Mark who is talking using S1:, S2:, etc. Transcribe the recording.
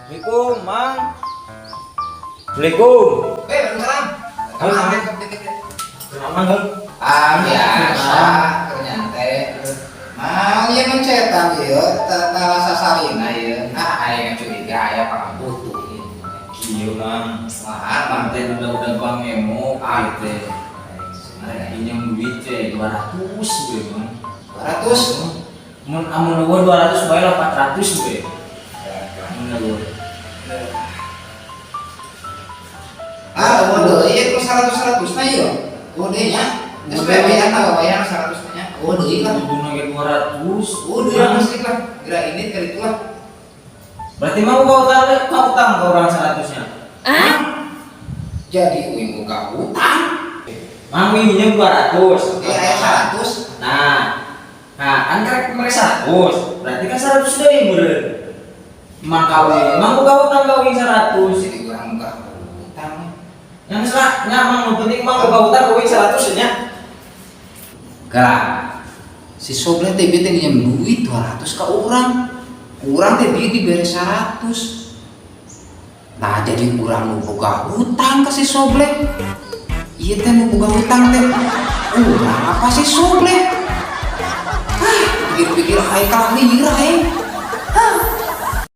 S1: Assalamualaikum, Mang. Assalamualaikum.
S2: Eh, waalaikumsalam.
S1: Halo, Mang. Mang, Mang.
S2: Ah, biasa ternyata. Mang, ieu mencetak ieu tara sasarina ieu. Ah, aing curiga aya pangabutuh ieu.
S1: Kieu, Mang.
S2: Wah,
S1: Mang teh udah bang emo ah teh. Pinjam duit teh 200 gue, Mang.
S2: 200.
S1: Mun amun euweuh 200 bae lah, 400 gue. Mun euweuh.
S2: Ah, euweuh deui ieu ku 100 100 na ieu. Euweuh deui nya. Geus bae bayar na, bayar 100 nya. Euweuh deui lah.
S1: Kudu ge 200.
S2: Euweuh deui mesti lah. Kira ini kira itu lah.
S1: Berarti mau kau utang ke orang 100 nya.
S2: Jadi uing buka hutang.
S1: Mang minjem 200.
S2: Eh, aya 100.
S1: Nah, nah kan karek mereka 100. Berarti kan 100 deui meureun. Mang kawin, mang buka utang kawin 100.
S2: Jadi urang buka hutang.
S1: Yang salah, nya mang nu penting mang buka utang kawin 100 nya.
S2: Gerak. Si Soble teh teh nginjem duit 200 ke urang. Urang teh bieu dibere 100. Nah, jadi urang nu boga hutang ke si Soble. Ieu teh nu boga hutang teh. Urang apa si Soble? Ah, pikir-pikir aing kalah lira aing. Hah.